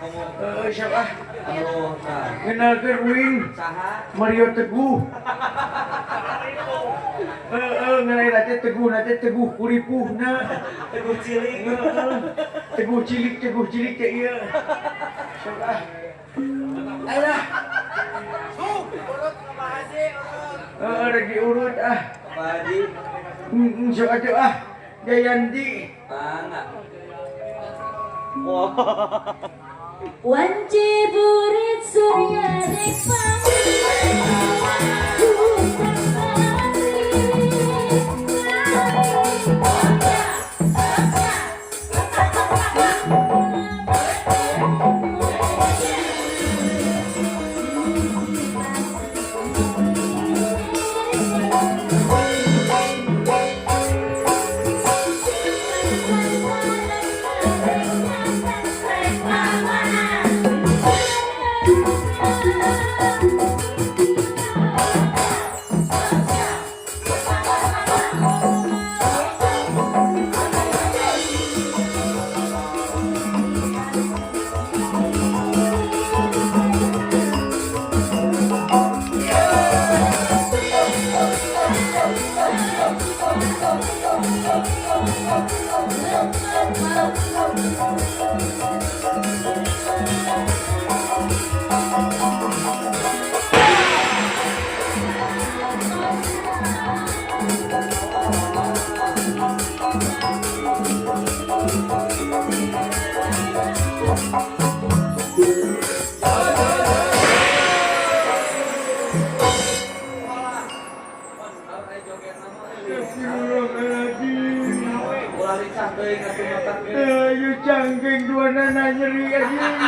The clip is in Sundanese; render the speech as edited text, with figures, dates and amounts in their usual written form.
Heeh, siap ah. Aduh, tah. Ngenalkeun uing Saha? Mario Teguh. Heeh, ngalain teh Teguh na teh Teguh kuripuhna. Teguh cilik. Heeh. Teguh cilik teh ieu. Sok ah. Alah. Heeh, rek diurut ah. Pak Haji. Sok atuh ah. Jayanti. Mangga. Wah. Wanci burit surya nek Ulah dicangkeung atuh matak ge. Ayo cangkeng dua nana nyeri anjing.